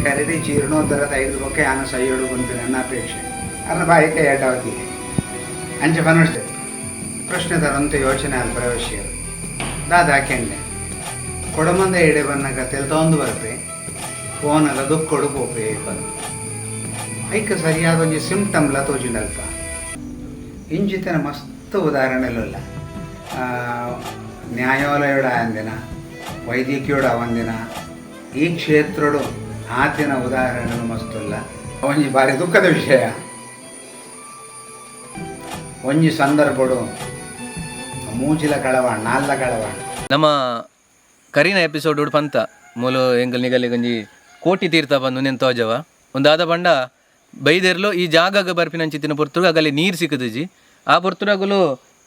ಕರಡಿ ಜೀರ್ಣೋದ್ಧಾರದ ಐದು ಬೊಕ್ಕ ಯಾನ ಸೈಯೋಡು ಪನ್ಪಿನ ಎನ್ನ ಅಪೇಕ್ಷೆ. ಅರ್ನ ಬಾಯಿಕ ಏಟಾವತಿ ಅಂಚ ಪನೊಡ್ತೆ. ಪ್ರಶ್ನೆದರಂತ ಯೋಚನೆ ಅಲ್ಪರ ವಿಷಯ ದಾದ ಕೆಂಡೆ ಕೊಡಮಂದ ಎಡೆ ಬನ್ನಗ ತೆಲ್ತೊಂದು ಬರ್ಪೆ, ಪೋನಗ ದುಕ್ಕೊಡು ಪೋಪೆ ಪಂದ್. ಐಕ್ ಸರಿಯಾದ ಒಂಜಿ ಸಿಂಪ್ಟಮ್ಲ ತೋಜಿಂಡಲ್ಪ. ಇಂಚಿತನ ಮಸ್ತ್ ಉದಾಹರಣೆಲುಲ್ಲ. ನ್ಯಾಯಾಲಯಡ ಆಂದಿನ, ವೈದ್ಯಕೀಯೋಡ ಅವಂದಿನ, ಈ ಕ್ಷೇತ್ರಡು ಆತಿನ ಉದಾಹರಣೆಲು ಮಸ್ತುಲ್ಲ. ಒಂಜಿ ಬಾರಿ ದುಃಖದ ವಿಷಯ. ಒಂಜಿ ಸಂದರ್ಭಡು ಮೂಜಿಲ ಕಳವಾಣ, ನಾಲ್ಲ ಕಳವಾಣ. ನಮ್ಮ ಕರಿನ ಎಪಿಸೋಡ್ ಪಂತ ಮೂಲು ಎಂಕಲ್ ನಿಗಲಿಗೆ ಒಂಜಿ ಕೋಟಿ ತೀರ್ಥ ಬಂದು ನೆನ್ ತೋಜವ. ಒಂದಾದ ಪಂಡ ಬೈದೆರ್ಲು ಈ ಜಾಗಗ್ ಬರ್ಪಿನಂಚಿತ್ತಿನ ಪೊರ್ತುಗು ಅಗಲಿ ನೀರು ಸಿಕ್ಕುದಿಜಿ. ಆ ಪೊರ್ತುಡಗುಲು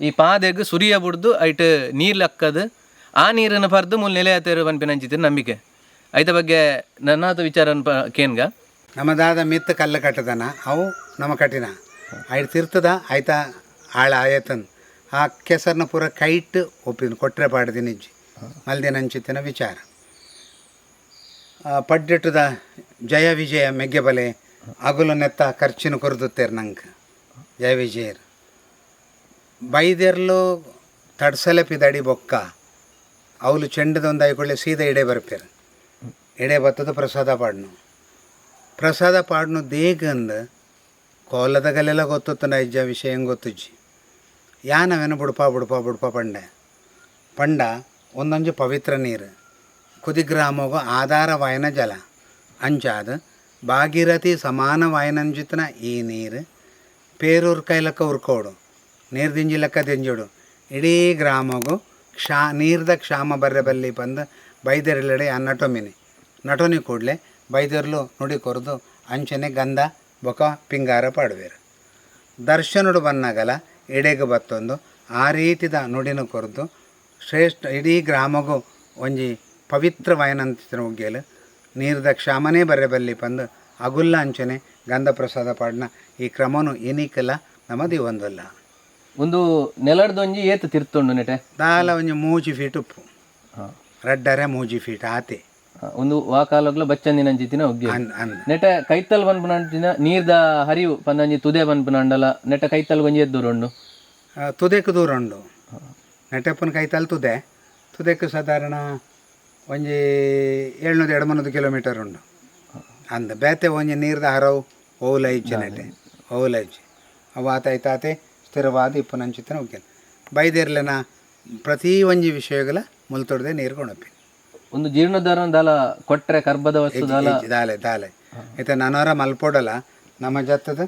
ಈ ಪಾದೆಗ್ ಸುರಿಯ ಬುಡ್ದು ಐಟ್ ನೀರ್ ಲಕ್ಕದು ಆ ನೀರನ್ನು ಪರ್ದು ಮೂಲು ನೆಲೆ ಆತೇರು ಪನ್ಪಿನಂಚಿತ್ತಿನ ನಂಬಿಕೆ. ಐತ ಬಗ್ಗೆ ನನ್ನಾತ ವಿಚಾರ ಕೇನ್ಗ. ನಮ್ಮ ದಾದ ಮಿತ್ತ ಕಲ್ಲು ಕಟ್ಟದನ ಅವು ನಮ್ಮ ಕಠಿಣ ಐಟ್ ತಿರ್ತದ ಆಯ್ತಾ ಆಳ ಆಯತನ್ ಆ ಕೆಸರ್ನ ಪೂರ ಕೈಟ್ ಒಪ್ಪಿನ ಕೊಟ್ರೆ ಪಾಡ್ದಿನಿಜ್ಜಿ ಮಲ್ದಿನಂಚಿತ್ತಿನ ವಿಚಾರ. ಪಡ್ಡೆಟ್ಟದ ಜಯ ವಿಜಯ ಮೆಗ್ಗೆಬಲೆ ಅಗುಲು ನೆತ್ತ ಖರ್ಚಿನ ಕೊರದುತ್ತೇರು ನಂಗೆ ಜಯ ವಿಜಯರು. ಬೈದೆರ್ಲು ತಡ್ಸಲೆ ಪಿದಡಿ ಬೊಕ್ಕ ಅವಲು ಚೆಂಡದೊಂದು ಐಕೊಳ್ಳೆ ಸೀದಾ ಇಡೆ ಬರ್ಪೇರು. ಇಡೆ ಬತ್ತದ ಪ್ರಸಾದ ಪಾಡ್ನು. ಪ್ರಸಾದ ಪಾಡ್ನು ದೇಗಂದು ಕೋಲದಗಲೆಲ್ಲ ಗೊತ್ತುತ್ತನ ಇಜ್ಜ ವಿಷಯ ಗೊತ್ತುಜ್ಜಿ. ಯಾನವೇನು ಬುಡ್ಪ ಬುಡ್ಪ ಬುಡ್ಪ ಪಂಡೆ ಪಂಡ ಒಂದೊಂಜಿ ಪವಿತ್ರ ನೀರು ಕುದಿಗ್ರಾಮಗು ಆಧಾರವಾಯನ ಜಲ ಅಂಚಾದ ಭಾಗೀರಥಿ ಸಮಾನವಾಯನಂಚಿತನ ಈ ನೀರು ಪೇರೂರು ಕೈಲಕ್ಕ ಉರ್ಕೋಡು, ನೀರು ದಿಂಜಿ ಲೆಕ್ಕ ದಿಂಜೋಡು. ಇಡೀ ಗ್ರಾಮಗು ನೀರ್ದ ಕ್ಷಾಮ ಬರ್ರೆ ಬಲ್ಲಿ ಪಂದ್ ಬೈದೆರ್ಲೆಡೆ ಆ ನಟೊಮಿನಿ ನಟೊನಿ ಕೂಡಲೇ ಬೈದೆರ್ಲು ನುಡಿ ಕೊರ್ದು ಅಂಚನೆ ಗಂಧ ಬೊಕ ಪಿಂಗಾರ ಪಾಡುವೆರು. ದರ್ಶನಡು ಬನ್ನಗಲ ಎಡೆಗೆ ಬತ್ತೊಂದು ಆ ರೀತಿದ ನುಡಿನ ಕೊರ್ದು ಶ್ರೇಷ್ಠ ಇಡೀ ಗ್ರಾಮಗು ಒಂಜಿ ಪವಿತ್ರವಾಯನಂತಿನ ಉಗ್ಗೇಲು ನೀರ್ದ ಕ್ಷಾಮನೇ ಬರ್ರೆ ಬಲ್ಲಿ ಪಂದ್ ಅಗುಲ್ಲ ಅಂಚನೆ ಗಂಧ ಪ್ರಸಾದ ಪಾಡ್ನ ಈ ಕ್ರಮನು ಇನಿಕಲ ನಮ್ಮ ದಿವೊಂದುಲ್ಲ. ಒಂದು ನೆಲಡ್ದೊಂಜಿ ಏತ್ ತಿರ್ತುಂಡು ನೆಟೆ? ದಾಲ ಒಂಜಿ 3 ಫೀಟ್ ಉಪ್ಪು, ರಡ್ಡರೆ 3 ಫೀಟ್ ಆತೆ. ಒಂದು ವಾಕಾಲಗ್ಲ ಬಚ್ಚಂದಿನಂಚಿತ್ತಿನ ಉಗ್ಗೇಲು. ಅಂದ್. ನೆಟೆ ಕೈತಲ್ ಪನ್ಪುನಂಚಿನ ನೀರ್ದ ಹರಿವು ಪಂದಂಜಿ ತುದೆ ಪನ್ಪುನಂಡಲ ನೆಟೆ ಕೈತಲ್ ಒಂಜಿ ಏತ್ ದೂರ ಉಂಡು? ತುದೆಕ್ ದೂರ ಉಂಡು. ನೆಟೆಪ್ಪನ ಕೈತಲ್ ತುದೆ, ತುದೆಕ್ ಸಾಧಾರಣ ಒಂಜಿ 700 ಕಿಲೋಮೀಟರ್ ಉಂಡು. ಅಂದ್ ಬೇತೆ ಒಂಜಿ ನೀರ್ದ ಹರವು ಓಲ ಇಜ್ಜಿ ನೆಟೆ, ಓಲ ಇಜ್ಜಿ. ಅವು ಆತಾಯ್ತಾತೆ ಸ್ಥಿರವಾದ ಇಪ್ಪುನಂಚಿತ್ತಿನ ಉಗ್ಗೇಲು. ಬೈದೆರ್ಲೆನ ಪ್ರತಿ ಒಂಜಿ ವಿಷಯಗಳ ಮುಲ್ತೊಡ್ದೆ ನೀರು ಕೊಣಪಿ. ಒಂದು ಜೀರ್ಣೋದ್ಧಾರ ದಾಲ ಕೊಟ್ರೆ ಕರ್ಬದ ವಸ್ತು ದಾಲ ದಾಲೆ ದಾಲೆ ಇತ್ತೆ ನನೋರ ಮಲ್ಪೊಡಲ ನಮ್ಮ ಜತ್ತದ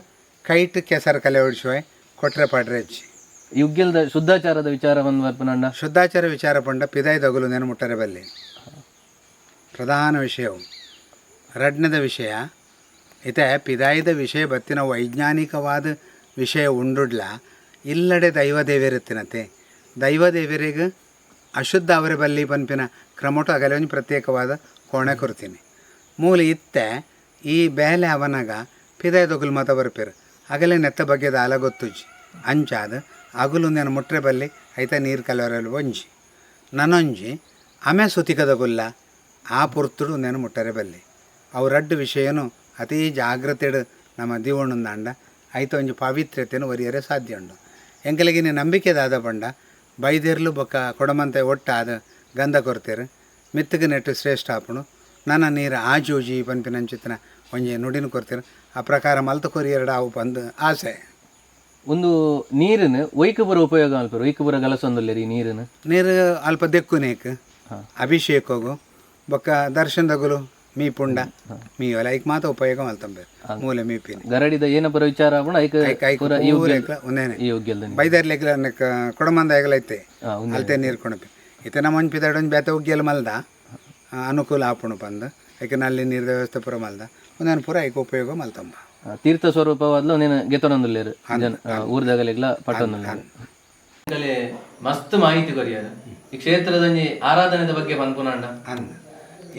ಕೈಟ್ ಕೆಸರು ಕಲೆ ಹೊಡಿಸುವೆ ಕೊಟ್ರೆ ಪಾಡ್ರೆ ಹೆಚ್ಚಿ. ಈ ಉಗ್ಗೆಲ್ದ ಶುದ್ಧಾಚಾರದ ವಿಚಾರ ಬಂದು ಬರ್ಪುನಂಡ? ಶುದ್ಧಾಚಾರ ವಿಚಾರ ಪಂಡ ಪಿದಾಯ್ದಗುಲು ನೆನ ಮುಟ್ಟರೆ ಬಲ್ಲಿ ಪ್ರಧಾನ ವಿಷಯವು. ರಡ್ನದ ವಿಷಯ ಇತ್ತೆ ಪಿದಾಯ್ದ ವಿಷಯ ಬತ್ತಿನ ವೈಜ್ಞಾನಿಕವಾದ ವಿಷಯ ಉಂಡುಡ್ಲ ಇಲ್ಲಡೆ ದೈವ ದೇವಿರತ್ತಿನತೆ ದೈವ ದೇವರಿಗೆ ಅಶುದ್ಧ ಅವರ ಬಲ್ಲಿ ಪನ್ಪಿನ ಕ್ರಮಟು ಅಗಲೆ ಒಂಜಿ ಪ್ರತ್ಯೇಕವಾದ ಕೋಣೆ ಕೊರ್ತೀನಿ. ಮೂಲ ಇತ್ತೆ ಈ ಬೇಲೆ ಅವನಾಗ ಪಿದಾಯ್ದೊಗುಲು ಮಾತ ಬರ್ಪೇರು ಅಗಲೆ ನೆತ್ತ ಬಗ್ಗೆ ದಾಲ ಗೊತ್ತುಜ್ಜಿ. ಅಂಚಾದ ಅಗುಲು ನೆನ ಮುಟ್ರೆ ಬಲ್ಲಿ ಐತ ನೀರು ಕಲವರಲು ಒಂಜಿ ನನೊಂಜಿ ಆಮೆ ಸುತಿಕದ ಗುಲ್ಲ ಆ ಪೊರ್ತುಡು ನೆನ ಮುಟ್ಟರೆ ಬಲ್ಲಿ. ಅವು ರಡ್ಡು ವಿಷಯನು ಅತಿ ಜಾಗ್ರತೆಡು ನಮ್ಮ ದಿವೊಣಂದಾಂಡ ಐತ ಒಂಜಿ ಪಾವಿತ್ರ್ಯತೆನು ಒರಿಯರೆ ಸಾಧ್ಯ ಉಂಡು. ಎಂಕಲಿಗಿನ ನಂಬಿಕೆ ದಾದ ಪಂಡ ಬೈದೆರ್ಲು ಬೊಕ್ಕ ಕೊಡಮಂತೆ ಒಟ್ಟಾದ ಗಂಧ ಕೊರ್ತೆರು ಮಿತ್ತಗೆ ನೆಟ್ಟು ಶ್ರೇಷ್ಠ ಆಪುಣು ನನ ನೀರು ಆಜೋಜಿ ಪನ್ಪಿನಂಚಿತ್ತಿನ ಒಂಜಿ ನುಡಿನ ಕೊರ್ತೆರು. ಆ ಪ್ರಕಾರ ಮಲ್ತ ಕೊರಿಯರಡ ಅವು ಪಂದ್ ಆಸೆ. ಒಂದು ನೀರಿನ ಒಯ್ಕುಪುರ ಉಪಯೋಗ ಅಲ್ಪರು ಒಯ್ಕುಪುರ ಗಲಸೊಂದುಲ್ಲೇರಿ ಈ ನೀರಿನ? ನೀರು ಅಲ್ಪ ದೆಕ್ಕುನೇಕ್ ಅಭಿಷೇಕಗು ಬೊಕ್ಕ ದರ್ಶನದಗುಲು ಮೀ ಪುಂಡ ಮೀವಲ ಐಕ್ ಮಾತ ಉಪಯೋಗ ಮಲ್ತಂಬೆ ಮೂಲೆ ಮೀಪಿನಿ. ಗರಡಿದ ಏನಪುರ ವಿಚಾರ ಆಪುಂಡು ಐಕ್ ಐಕ್ ಐಕ್ ಪೂರ ಈ ಪೂರ ಉಗ್ಗೆಲ್ ಐಕ್ಲ ಒಂದೇನೆ. ಈ ಉಗ್ಗೆಲ್ದ ನೀರು. ಬೈದರ್ಲೆಗ್ಲ ಕೊಡಮಂದ ಐಗಲ ಐತೆ ಉಂದೆ. ಅಲ್ತೆ ನೀರು ಕೊಣಪಿ. ಇತ್ತೆ ನಮ್ಮ ಒಂಜಿ ಪಿದಾಡ್ ಒಂಜಿ ಬೇತೆ ಉಗ್ಗೆಲ್ ಮಲ್ದ ಅನುಕೂಲ ಆಪುಣು ಪಂದ್ ಐಕ್ ನಲ್ಲಿ ನೀರ್ದ ವ್ಯವಸ್ಥೆ ಪೂರ ಮಲ್ದ ಒಂದೇನು ಪೂರ ಐಕ್ ಉಪಯೋಗ ಮಲ್ತಂಬ. ತೀರ್ಥ ಸ್ವರೂಪವಾದ್ಲ ಒಂದೇನು ಗೆತೊನೊಂದುಲ್ಲೇರು ಜನ ಊರ್ದಗಲೆಗ್ಲ ಪಟ್ಟೊಂದುಲ್ಲೇರು. ಮಸ್ತ್ ಮಾಹಿತಿ ಕೊರಿಯರ್ ಈ ಕ್ಷೇತ್ರದ ಒಂಜಿ ಆರಾಧನೆದ ಬಗ್ಗೆ ಪನ್ಪುನಂಡ? ಅಂದ್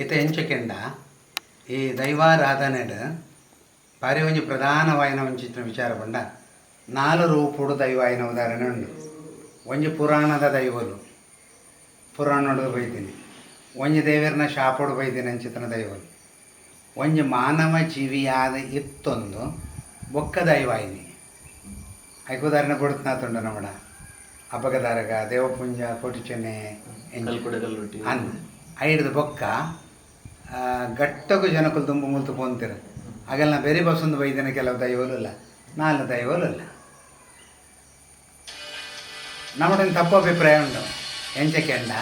ಇತ್ತೆ ಎಂಚಕೆಂಡ ಈ ದೈವಾರಾಧನೆಡ್ ಬಾರಿ ಒಂಜಿ ಪ್ರಧಾನವಾಯಿನ ಒಂಚಿತ್ತಿನ ವಿಚಾರ ಪಂಡ 4 ರೂಪುಡು ದೈವಾಯಿನ ಉದಾಹರಣೆ ಉಂಡು. ಒಂಜಿ ಪುರಾಣದ ದೈವಲು ಪುರಾಣಡು ಬೈದಿನಿ, ಒಂಜಿ ದೇವೆರ್ನ ಶಾಪೋಡು ಬೈದಿನಿ ಅಂಚಿತನ ದೈವಲು, ಒಂಜಿ ಮಾನವ ಜೀವಿಯಾದ ಇತ್ತೊಂದು ಬೊಕ್ಕ ದೈವಾಯಿನಿ ಐಕ್ ಉದಾಹರಣೆ ಕೊಡುತ್ತನಾತುಂಡು ನಮ್ಮಡ ಅಬ್ಬಗದಾರಗ ದೇವಪುಂಜ ಕೋಟಿಚೆನ್ನೆ ಅನ್ ಐಡ್ದು ಬೊಕ್ಕ ಗಟ್ಟಗು ಜನಕುಲು ದುಂಬು ಮುಲ್ತು ಪೋಂತಿರು ಅಗಲ್ನ ಬೇರೆ ಬಸ್ಸೊಂದು ಬೈದಿನ ಕೆಲವು ದೈವಲು ಇಲ್ಲ ನಾಲ್ ದೈವಲು ಇಲ್ಲ. ನಮ್ಮಡೊಂದು ತಪ್ಪು ಅಭಿಪ್ರಾಯ ಉಂಡು ಎಂಚ ಕೆಂಡ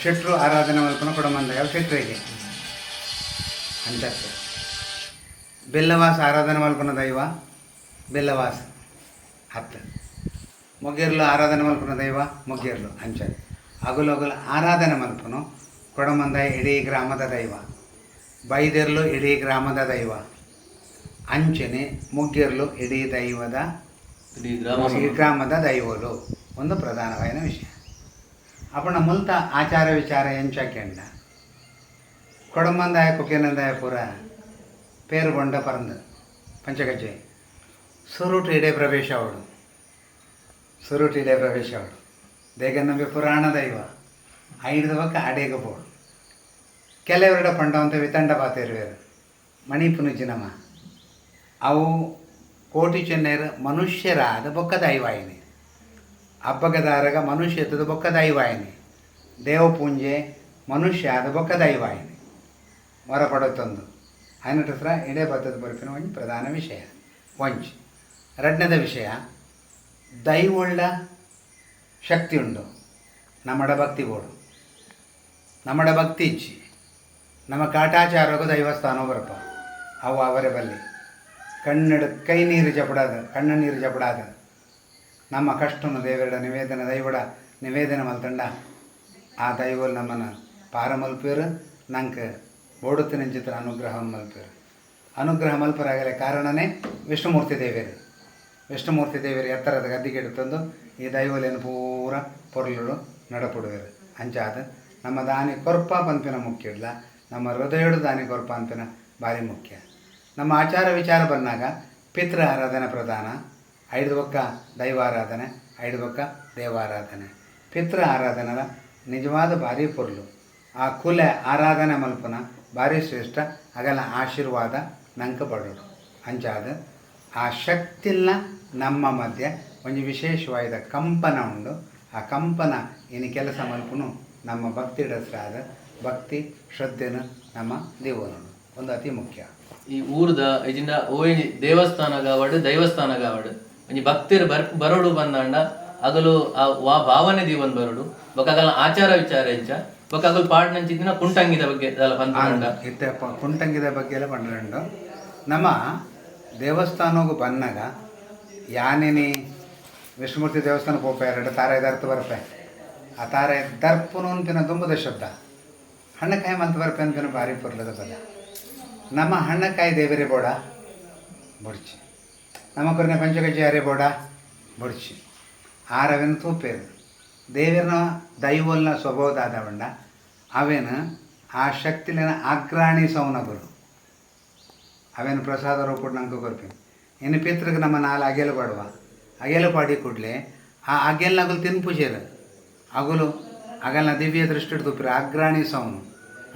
ಶೆಟ್ರು ಆರಾಧನೆ ಮಲ್ಪನ ಕೊಡಮಂದಾಗ ಶೆಟ್ರಿಗೆ ಅಂಚತ್ತೆ ಬೆಲ್ಲವಾಸ ಆರಾಧನೆ ಮಲ್ಪನ ದೈವ ಬೆಲ್ಲವಾಸ ಅತ್ತ ಮೊಗ್ಗೇರ್ಲು ಆರಾಧನೆ ಮಲ್ಪನ ದೈವ ಮೊಗ್ಗೇರ್ಲು ಅಂಚ ಅಗುಲು ಅಗುಲು ಆರಾಧನೆ ಮಲ್ಪನು ಕೊಡಮಂದ ಇಡೀ ಗ್ರಾಮದ ದೈವ ಬೈದೆರ್ಲು ಇಡೀ ಗ್ರಾಮದ ದೈವ ಅಂಚನೆ ಮುಗ್ಗೇರ್ಲು ಇಡೀ ದೈವದ ಗ್ರಾಮದ ದೈವಲು ಒಂದು ಪ್ರಧಾನವಾದ ವಿಷಯ. ಅಪ್ಪಣ ಮುಲ್ತ ಆಚಾರ ವಿಚಾರ ಎಂಚ ಕೆಂಡ ಕೊಡಮಂದಾಯ ಕುಕೇನಂದಾಯ ಪೂರ ಪೇರು ಬೊಂಡ ಪರಂದು ಪಂಚಗಜ್ಜೆ ಸುರುಟು ಇಡೇ ಪ್ರವೇಶ ಅವಳು ಸುರುಟು ಇಡೇ ಪ್ರವೇಶ ಅವಳು ದೇಗನಂಬೆ ಪುರಾಣ ದೈವ ಐದು ಬಕ್ಕ ಅಡೇಗ ಪೋಡು ಕೆಲವರಡ ಪಂಡವಂತ ವಿತಂಡ ಪಾತಿರುವೇರು ಮಣಿಪುನುಜಿನಮ ಅವು ಕೋಟಿ ಚೆನ್ನೇರು ಮನುಷ್ಯರಾದ ಬೊಕ್ಕ ದೈವಾಯಿನಿ ಅಬ್ಬಗದಾರಗ ಮನುಷ್ಯತ್ವದ ಬೊಕ್ಕ ದೈವಾಯಿನಿ ದೇವಪೂಂಜೆ ಮನುಷ್ಯ ಆದ ಬೊಕ್ಕ ದೈವಾಯಿನಿ ಹೊರಪಡುತ್ತೊಂದು ಆಯ್ನಟ ಹತ್ರ ಎಡೆ ಬತ್ತದ ಬರುಪಿನ ಒಂಜಿ ಪ್ರಧಾನ ವಿಷಯ ಒಂಜಿ. ರಡ್ನದ ವಿಷಯ ದೈವೊಳ್ಳ ಶಕ್ತಿ ಉಂಡು ನಮ್ಮಡ ಭಕ್ತಿ ಬೋಡು ನಮ್ಮಡ ಭಕ್ತಿ ಇಚ್ಚಿ ನಮ್ಮ ಕಾಟಾಚಾರಕ್ಕೂ ದೈವಸ್ಥಾನ ಬರಪ್ಪ ಅವು ಅವರೇ ಬಲ್ಲಿ ಕಣ್ಣಡು ಕೈ ನೀರು ಜಪಡಾದ ಕಣ್ಣ ನೀರು ಜಪಡಾದ ನಮ್ಮ ಕಷ್ಟನು ದೇವರ ನಿವೇದನೆ ದೈವಡ ನಿವೇದನೆ ಮಲ್ತಂಡ ಆ ದೈವಲ್ ನಮ್ಮನ್ನು ಪಾರ ಮಲ್ಪೇರು ನಂಗೆ ಬೋಡುತ್ತಿನಂಚಿತ್ರ ಅನುಗ್ರಹ ಮಲ್ಪೇರು ಅನುಗ್ರಹ ಮಲ್ಪರಾಗಲೇ ಕಾರಣನೇ ವಿಷ್ಣುಮೂರ್ತಿ ದೇವರು. ವಿಷ್ಣುಮೂರ್ತಿ ದೇವರು ಎತ್ತರದ ಗದ್ದಿಗೆ ತಂದು ಈ ದೈವಲೇನು ಪೂರ ಪೊರ್ಲುಡು ನಡಪುಡುವೆರು ಅಂಚಾದ ನಮ್ಮ ದಾನಿ ಕೊರ್ಪ ಪಂಪಿನ ಮುಖ್ಯ ಇಲ್ಲ ನಮ್ಮ ಹೃದಯಡು ದಾನಿ ಕೊರ್ಪ ಅಂಪಿನ ಭಾರಿ ಮುಖ್ಯ. ನಮ್ಮ ಆಚಾರ ವಿಚಾರ ಬಂದಾಗ ಪಿತೃ ಆರಾಧನೆ ಪ್ರಧಾನ, ಐದು ಬೊಕ್ಕ ದೈವಾರಾಧನೆ, ಐದು ಬೊಕ್ಕ ದೇವಾರಾಧನೆ. ಪಿತೃ ಆರಾಧನೆಲ ನಿಜವಾದ ಭಾರಿ ಪೊರ್ಲು ಆ ಕುಲ ಆರಾಧನೆ ಮಲ್ಪನ ಭಾರಿ ಶ್ರೇಷ್ಠ ಅಗಲ ಆಶೀರ್ವಾದ ನಂಕ ಪಡೋಡು ಅಂಚಾದ ಆ ಶಕ್ತಿಲ್ಲ ನಮ್ಮ ಮಧ್ಯೆ ಒಂಜಿ ವಿಶೇಷವಾದ ಕಂಪನ ಉಂಡು. ಆ ಕಂಪನ ಇನ್ನು ಕೆಲಸ ಮಲ್ಪನು ನಮ್ಮ ಭಕ್ತಿ ಡಸ್ರಾದ ಭಕ್ತಿ ಶ್ರದ್ಧೆನ ನಮ್ಮ ದೇವನು ಒಂದು ಅತಿ ಮುಖ್ಯ. ಈ ಊರ್ದ ಇಜಿಂದ ಓಯ್ ದೇವಸ್ಥಾನಗಾವಡು ದೈವಸ್ಥಾನಗಾವಡು ಒಂಜಿ ಭಕ್ತಿರು ಬರೋಡು ಬಂದಾಂಡ ಅಗಲು ಆ ವಾ ಭಾವನೆ ದೀವನ್ ಬರೋಡು ಬೊಕ ಅಗಲ ಆಚಾರ ವಿಚಾರ ಎಂಚ ಬೊಕ ಅಗಲು ಪಾಡ್ನಂಚಿತ್ತಿನ ಕುಂಟಂಗಿದ ಬಗ್ಗೆ ದಾಲ ಪನ್ಪುಂಡ ಇತ್ತೆ ಕುಂಟಂಗಿದ ಬಗ್ಗೆ ಎಲ್ಲ ಪಂಡ್ರಂಡು. ನಮ್ಮ ದೇವಸ್ಥಾನಗೂ ಬನ್ನಾಗ ಯಾನೇನಿ ವಿಷ್ಣುಮೂರ್ತಿ ದೇವಸ್ಥಾನಕ್ಕೆ ಹೋಗ್ಪ ಎರಡು ತಾರ ದರ್ತು ಬರ್ಪೆ ಆ ತಾರ ದರ್ಪುನು ಅಂತಿನ ದುಂಬದ ಶಬ್ದ ಹಣ್ಣಕಾಯಿ ಮಲ್ತು ಬರ್ಪೆ ಅಂತಿನ ಭಾರಿ ಪೊರ್ಲದ ಪದ. ನಮ್ಮ ಹಣ್ಣಕಾಯಿ ದೇವರೇ ಬೋಡ ಬೊಡ್ಚಿ ನಮ್ಮ ಕೊರನೆ ಪಂಚಗಜ್ಜೆ ಯಾರೇ ಬೋಡ ಬೊಡ್ಚಿ ಆರವೇನು ತೂಪೇರು ದೇವರನ ದೈವಲ್ನ ಸ್ವಭಾವದಾದವಂಡ ಅವೇನು ಆ ಶಕ್ತಿಲಿನ ಅಗ್ರಾಣಿ ಸೌನಗುರು ಅವೇನು ಪ್ರಸಾದ ರೂಪುಡ್ ನಂಗೆ ಕೊರ್ಪಿ. ಇನ್ನು ಪಿತೃಗೆ ನಮ್ಮ ನಾಲ್ ಅಗೆಲು ಪಾಡುವ ಅಗೆಲು ಪಾಡಿ ಕೂಡಲೇ ಆ ಅಗೆಲ್ನಗುಲು ತಿನ್ಪುಜೇರು ಅಗುಲು ಅಗಲ್ನ ದಿವ್ಯ ದೃಷ್ಟಿ ತೂಪಿರು ಅಗ್ರಾಣಿ ಸೌನು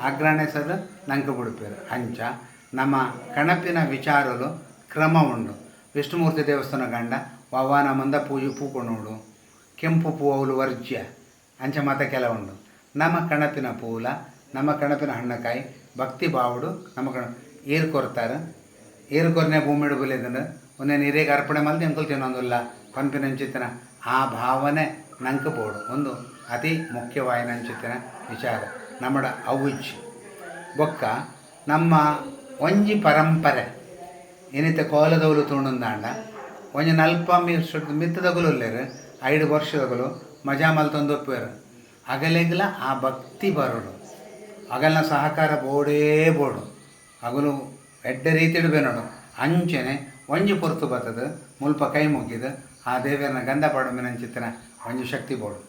ಅಗ್ರಾಣಿ ಸದ ನಂಗೆ ಬಿಡುಪೇರು. ಅಂಚ ನಮ್ಮ ಕಣಪಿನ ವಿಚಾರಲು ಕ್ರಮ ಉಂಡು. ವಿಷ್ಣುಮೂರ್ತಿ ದೇವಸ್ಥಾನ ಗಂಡ ವವಾನ ಮಂದ ಪೂಜೆ ಪೂ ಕೊಂಡುಂಡು ಕೆಂಪು ಪೂ ಅವಲು ವರ್ಜ್ಯ ಅಂಚ ಮಾತ ಕೆಲ ಉಂಡು. ನಮ್ಮ ಕಣಪಿನ ಪೂಲ ನಮ್ಮ ಕಣಪಿನ ಹಣ್ಣಕಾಯಿ ಭಕ್ತಿ ಬಾವುಡು ನಮ್ಮ ಕಣ ಏರು ಕೊರ್ತಾರೆ ಏರು ಕೊರನೆ ಭೂಮಿಡು ಬುಲೆದಂದ್ರೆ ಒಂದೇ ನೀರಿಗೆ ಅರ್ಪಣೆ ಮಲ್ದು ಎಂಕುಲು ತಿನ್ನೊಂದಿಲ್ಲ ಪನ್ಪಿನಂಚಿತ್ತಿನ ಆ ಭಾವನೆ ನಂಗೆ ಬೋಡು ಒಂದು ಅತಿ ಮುಖ್ಯವಾಯಿನಂಚಿತ್ತಿನ ವಿಚಾರ ನಮ್ಮಡ ಅವುಜ್ಜಿ ಬೊಕ್ಕ ನಮ್ಮ ಒಂಜಿ ಪರಂಪರೆ ಏನಿತ್ತೆ ಕೋಲದವಲು ತೋಣಂದಾಂಡ ಒಂಜಿ ನಲ್ಪ ಮಿತ್ತದಗುಲು ಉಲ್ಲೇರು 5 ವರ್ಷದಗುಲು ಮಜಾ ಮಲ್ತೊಂದು ಒಪ್ಪುವೆರು ಅಗಲೆಗ್ಲ ಆ ಭಕ್ತಿ ಬರೋಡು ಅಗಲ್ನ ಸಹಕಾರ ಬೋಡೇ ಬೋಡು ಅಗಲು ಎಡ್ಡೆ ರೀತಿಡು ಬೇನೋಡು ಅಂಚನೆ ಒಂಜಿ ಪೊರ್ತು ಬತ್ತದ ಮುಲ್ಪ ಕೈ ಮುಗ್ಗಿದ ಆ ದೇವರನ ಗಂಧ ಪಾಡುಮಿನಂಚಿತ್ತನ ಒಂಜಿ ಶಕ್ತಿ ಬೋಡು